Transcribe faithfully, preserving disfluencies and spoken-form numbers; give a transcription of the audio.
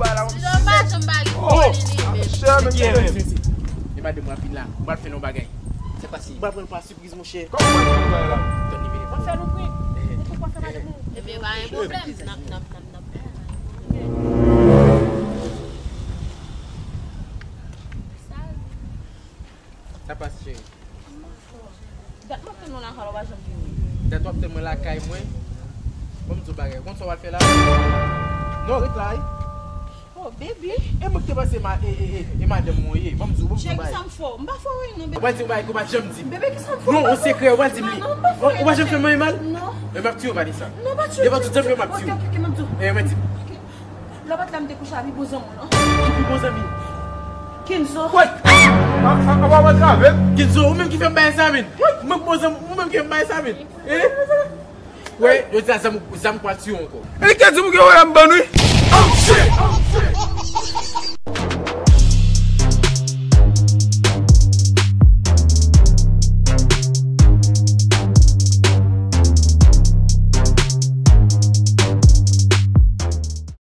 bay la, mwen. Yo pa janm bay. Oh, chè, men. E madanm rapid la, m pral fè yon bagay. Se pa si. M pral pran pa sipriz, monchè. Kòman w pral pran bagay la? Tann li vini. Mwen fè nou prank. Ou poko fè madanm ou. Ebyen, pa gen pwoblèm. N ap, n ap, n ap, n ap. Sa pase, cheri? Dat m ap tann nou lakay ou pa janm vini. Dat w ap tann mwen lakay mwen? Ban m di w bagay. Ou konn sa w al fè la? Non, ret la, wi. Oh, baby. E mwen ki te panse ma, e, e, e, e madanm mwen ye. Ban m di w, ban m di w bagay. Cheri, kisa m fè w? M pa fè w anyen, non, baby. Ou pral di m bagay ke w pa janm di m. Baby, kisa m fè w? Non, yon sekrè, ou pral di m li. Non, m pa fè w anyen, cheri. Ou pa janm fè m anyen mal? Non. E m ap tiye w, Vanessa. Non, pa tiye w. Devan tout zanmi yo, m ap tiye w. Ok, ok, ok, m ap di w. E mwen di m. Ok. Lè w pa t la, m te kouche ak pi bon zanmi w, non? Ki pi bon zanmi? Kenzo. Wè! A, a, a, w ap antrave m? Kenzo, ou menm ki fè m bay sa, men. Ou menm bon zanmi, ou menm ki fè m bay sa, men. Eh? Wè, yo di a zam, zam pral tiye w ankò. E li ka di m gen wè m ban wi. Oh, shit!